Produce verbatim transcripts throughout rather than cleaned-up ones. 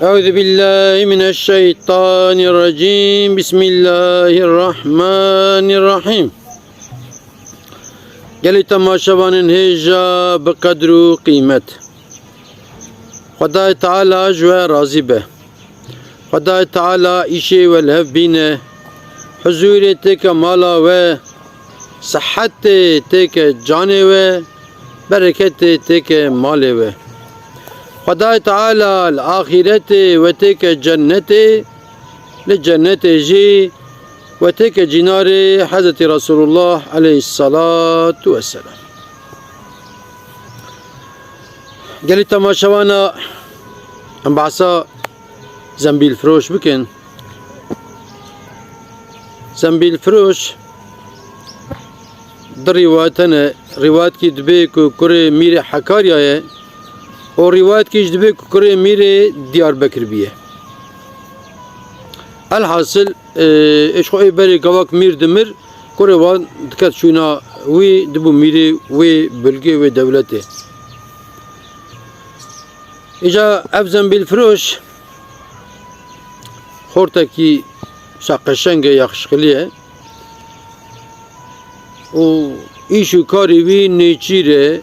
Euzu billahi mineşşeytanirracim. Bismillahirrahmanirrahim. Gelî temaşevanên hêja bi qedr û qîmet. Xwedayê Teala ji we razî be. Xwedayê Teala îşê we li hev bîne. Huzûrê têke mala we. Sihetê têke canê we. Bereketê têke malê we. Xwedayê Teala li axîretê we têke cennetê, li cennetê jî we têke cînarê Hezretî Resulullah aleyhisselatu vesselam. Gelî temaşevana em behsa zembîlfiroş bikin. Zembîlfiroş di rîwayet hene. Rîwayetkî dibê ku kurê Mîrê Hekarya ye û rîwayetkî jî dibê ku kurê Mîrê Diyarbekir bûye. Elhasil, e, ê ji xwe ê berê gavak Mîr dimir, kurê wan diket şûna wî, dibû mîrê wê bilgê, wê dewletê. Îca ev zembîlfiroş xortekî şa qeşeng e, yaxşixilî ye û îş û karê wî nêçîr e,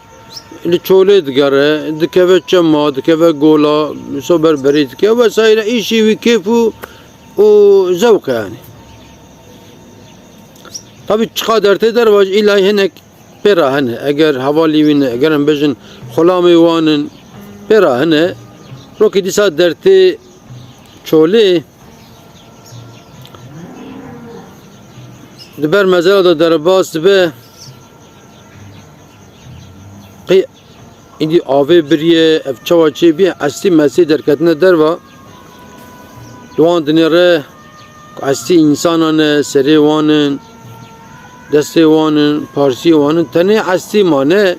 li çolê digere, dikeve çema, dikeve gola, so berberî dike wesayre, îşî wî kêf û, û zewq e yani. Tabî çiqa dertê derva jî îlayî hinek pê re hene. Eger hevalî wî ne, eger em bêjin xulamê wan in, pê re hene. Rokê dîsa dertê çolê di ber mezela de derbas dibe. Qey îdî avê biriye, ev çawa çêbîye, estî mestî derketine derva. Li wan dinêre ku estî însanan e, serê wan in, destê wan in, parsiyê wan in, tenê estî mane.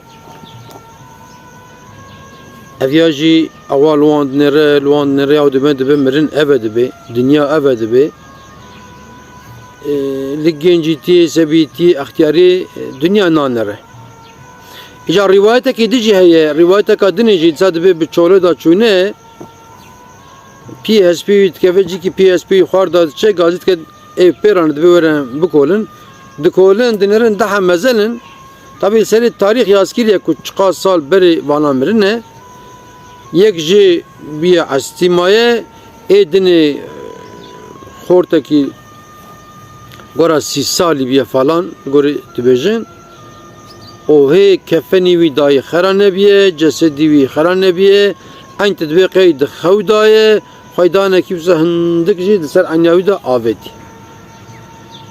Ev ya jî ewa li wan dinêre, li wan dinêre ya dibe, dibe mirin ev e dibe, dinya ev e dibe. E, li gencîtiyê, sebîtiyê, extiyariyê, e, dinya nanere. Îca rîwayetekî din jî heye, rîwayeteka dinê jî dîsa dibê bi çolê de çûne, pî hespî wî dikeve cîkî, pî hespî wî xwar de diçe, gazî dike ê pêran dibe were bikolin. Dikolin, dinêrin daha mezel in. Tabî li serê tarîx yazkiriye ku çiqas sal berê vana mirine. Yek jê bûye estî maye, ê dinê xortekî gora sî salî bûye falan, gorî dibêjin. Û hê kefenî wî dayî xera nebûye, cesedî wî xera nebûye, eyn tu dibê qey di xew daye, xweydanekî wisa hindik jî di ser enya wî de avêtî.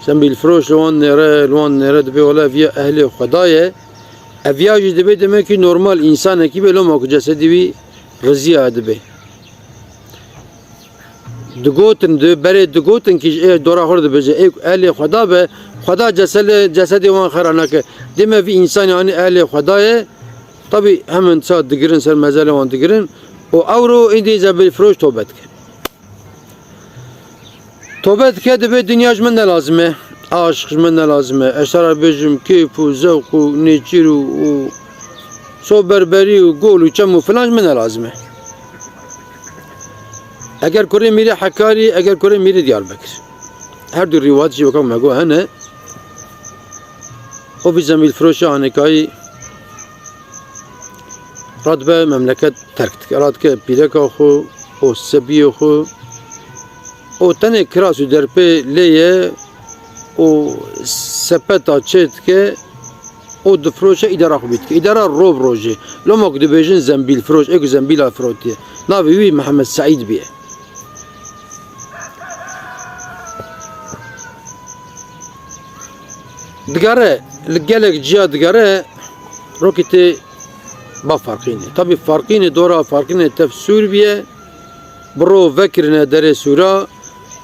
Zembîlfiroş li wan nêre, li wan nêre dibê wele ev ya ehlê Xweda ye. Ev ya jî dibê demekî normal însanekî be, loma ku cesedî wî riziya dibe. Digotin, di berê digotin kî ji ê dora xwe re dibêje, ê ku ehlê Xweda be, Xweda cesele-, cesedê wan xera nake. Dê me vî însanê anî ehlê Xweda ye. Tabî hemin ça digirin, ser mezelê wan digirin. Û ewro îdî zembîlfiroş tobe dike. Tobe dike, dibê dinya ji min ne lazim e. Aşq ji min ne lazim e. Ez te re bêjim, kêf û zewq û nêçîr û, û soberberî û gol û çem û filan ji min ne lazim e. Eger kurê mîrê Hekarî, eger kurê mîrê Diyarbekir. Her du rîwayet jî weka me got hene. O vî zembîlfiroşa hanekayî radibe memleket terk dike. Radike pîreka xwe û sebiyê xwe û tenê kiras û derpê lê ye û sepeta çê dike û difiroşe, îdara xwe bî dike. Îdara rov rojê. Loma ku dibêjin zembîlfiroş, ê ku zembîla firotiye. Navê wî Mihemed Seîd bûye. Digere, li gelek ciya digere, rokê tê ba Farqînê. Tabî Farqînê, dora Farqînê tev sûr bûye, bi ro vekirine derê sûra,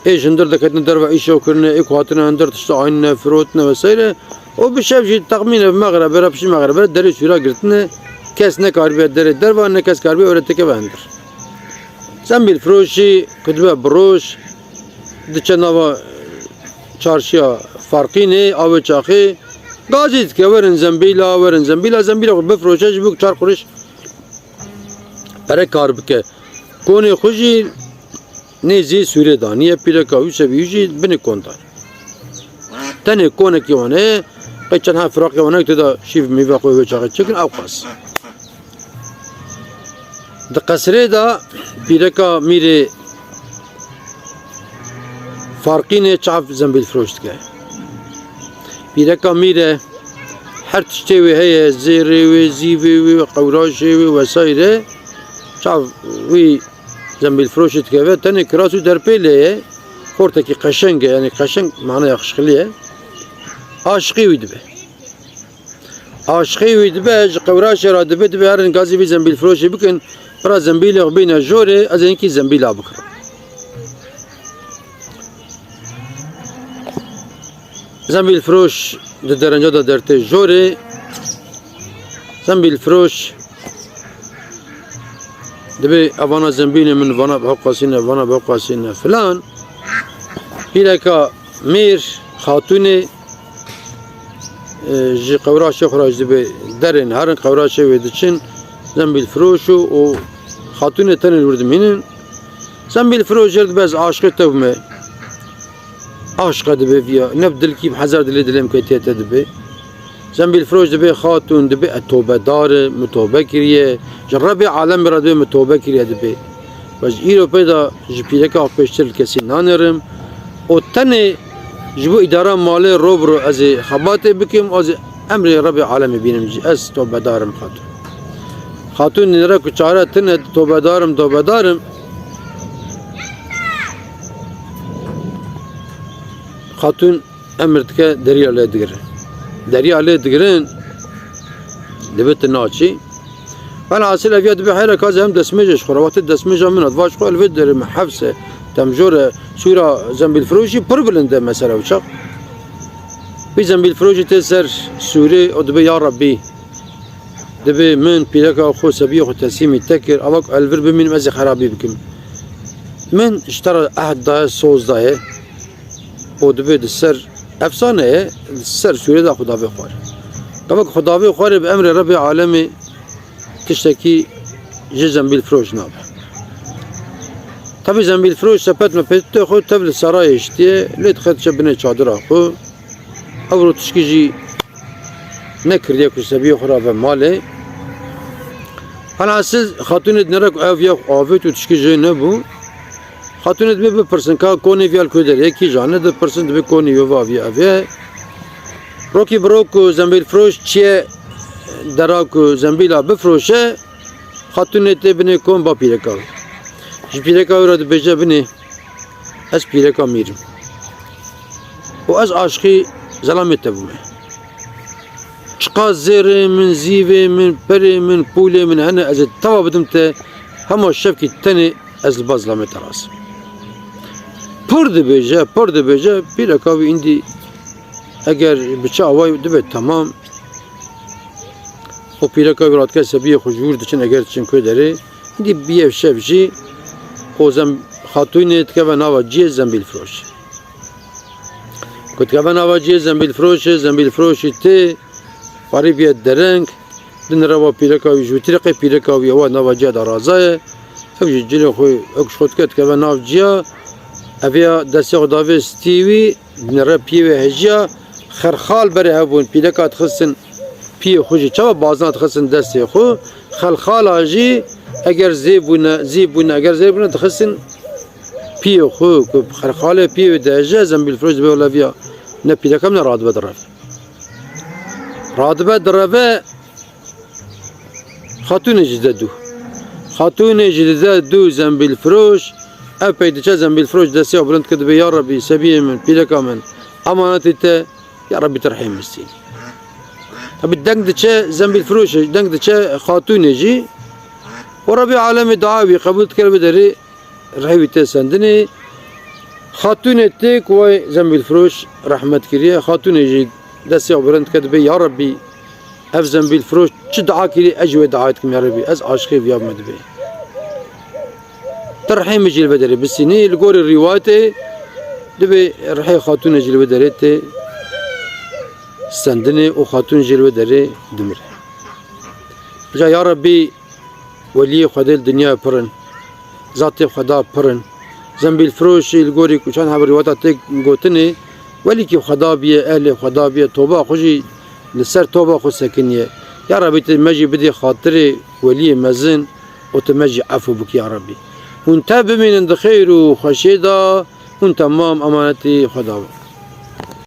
ê ji hundir deketine derve îşew kirine, ê ku hatine hundir tişta anîne, firotine vesaire. Û bi şev jî texmîne bi mexrebe re, piştî mexrebe re derê sûra girtine, kes nekaribe derê derva, ne kes karibe were têkeve hundir. Zembîlfiroşî ku dibe bi roj, diçe nava çarşiya Farqînê, avê çaxê, gazî dike, werin zembîla, werin zembîla, zembîla xwe bifiroşe ji bo ku çar qurîş pere kar bike. Konê xwe jî Nêzî sûrê daniye, pîreka wî sebî wî jî binê kon daniye. Tenê konekî wan heye, qey çend heb firaqê wan heye, tê de şîv mîva xwe wê çaxê çêkin, ew qas. Di qesrê de pîreka mîrê Farqînê çav zembîlfiroş dike. Pîreka mîr e, her tiştê wê heye, zêrê wê, zîvê wê, qewraşê wê, wesayre, çav wî zembîlfiroşê dikeve, tenê kiras û derpê lê ye, xortekî qeşeng e, yanî qeşeng manaya xişxilî ye. Aşiqî wî dibe. Aşiqî wî dibe, ji qewraşê re dibe, dibe herin gazî vî zembîlfiroşê bikin, bira zembîlê xwe bîne jorê, ez ê hinkî zembîla bikirim. Zembîlfiroş di derenca de dertê jorê, zembîlfiroş dibê evana zembîlê min, vana bi hew qasî ne, vana bi hew qasî ne filan. Pîreka mîr, xatûnê, e, ji qewraşê xwe re jî dibê derên herin qewraşê wê diçin, zembîlfiroş û, û xatûnê tenê li wir dimînin. Zembîlfiroş jê re dibe ez aşiqê te bûme. Aşiqe dibe viya, ne bi dilkî bi hezar dilê dilê min ketiye te dibe. Zembîlfiroş dibê xatûn, dibê ez tobedar im, min tobe kiriye. Ji Rebê alemê re dibê min tobe kiriye dibê. Ve ji îro pê de ji pîreka xwe pêştir li kesî nanêrim. Û tenê ji bo îdara malê ro bi ro ez ê xebatê bikim, ez ê emrê Rebê alemê bînim jî. Ez tobedar im xatûn. Xatûn nêre ku çare tune, tobedar im, tobedar im. Xatûn emir dike, derya lê digirin. Derya lê digirin, dibe tu naçî. Velhasil ev ya dibe heyre ka ez hem destmêje ji xwe re. Wextê destmêja min hat, va ji xwe li vê derê min hefs e, temjor e, sûra zembîlfiroşî pir bilind e mesela wisa. Vî zembîlfiroşî tê ser sûrê û dibe ya Rebbî. Dibê min pîreka xwe, sebiyê xwe teslîmî te kir, ava ku ez li vir bimînim, ez ê xerabî bikim. Min ji te re ehd daye, soz daye û dibê di ser efsane ye, di ser sûrê de xwe davê xwarê. Gava ku xwe davê xwarê bi emrê Rebê alemê tiştekî ji zembîlfiroş nabe. Tevî zembîlfiroş sepet mepetê xwe tev li serayê hiştiye, lê dixe diçe binê çadira xwe. Ew rotişkî jî nekiriye ku sebiyê xwe re ve malê. Helhasil xatûnê dinêre ku ev ya avêt û tişkî jê nebû. Xatûnê dibê bipirsin ka konê viya li ku derê ye, kîjan e, dipirsin dibê konê wê va viya ev e. Rokî bi rok ku zembîlfiroş çiye dera ku zembîla bifiroşe, xatûnê tê binê kon ba pîreka wî. Ji pîreka wî re dibêje binê. Ez pîreka mîr im. Û ez aşiqî zelamê te bûme. Çiqas zêrê min, zîvê min, perê min, pûlê min hene, ez ê teva bidim te, hema şevkî tenê ez li ba zelamê te razim. Pir dibêje, pir dibêje, pîreka wî îndî eger biçe awayî dibe temam. Û pîreka wî radike sebiyê xwe ji wir diçin, eger diçin ku derê, Dî bî yew şev jî xozem xatûnê dikeve nava cihê zembîlfiroşê. Ku dikeve nava cihê zembîlfiroşê, zembîlfiroşî tê, parî bîye dereng, dinire va pîreka wî ji wî tirê, qey pîreka wî ewa nava ciya de raza ye. Ew jî cilê xwe, ew ji xwe dike dikeve nav ciya, ev ya destê xwe davê stî wî, Nere piyê wê hejiya, xerxal berê hev bûn, pîreka dixistin piyê xwe jî. Çawa bazina dixistin destê xwe, xelxala jî eger zê bûne, zî bûne, eger zê bûne dixistin piyê xwe, ku xerxalê piyê wê diheje, zembîlfiroş dibe weleviya ne pîreka min e, radibe direve. Radibe direve, Xatûnê jî dide dû. Xatûnê jî dide dû zembîlfiroş. Ev pey diçe zembîlfiroş destê xwe bilind kir dibê, Ya Rebî, sebiyê min, pîreka min, emanetê te, ya Rebî tu rehîm bistînî. Tabî deng diçe zembîlfiroşê, deng diçe xatûnê jî. Û Rebî alemê dua wî qebûl dikir, vê derê rihê wî tê sendinê. Xatûnê tê ku wê zembîlfiroş rehmet kiriye. Xatûnê jî destê xwe bilind dike dibê, Ya Rebbî, ev zembîlfiroş çi dua kiriye, ez jî wê dua dikim, Ya Rebbî, ez aşiqê viya bime dibê. Tu rihê min jî li vê derê bistînî, li gorî rîwayetê dibê rihê xatûnê jî li vê derê tê sendinê û xatûn jî li vê derê dimire. Ca Ya Rebbî, Weliyê Xwedê li dinyayê pir in, zatê Xweda pir in, Zembîlfiroşî li gorî ku çend hev rîwata tê gotinê, welîkî Xweda biye, ehlê Xweda biye, toba xwe jî li ser toba xwe sekiniye. Ya Rebî, tu me jî bidî xatirê weliyê mezin û tu me jî efû bikî ya Rebî. Hûn tev bimînin di xêr û xweşiyê de, hûn temam emanetî Xweda bin.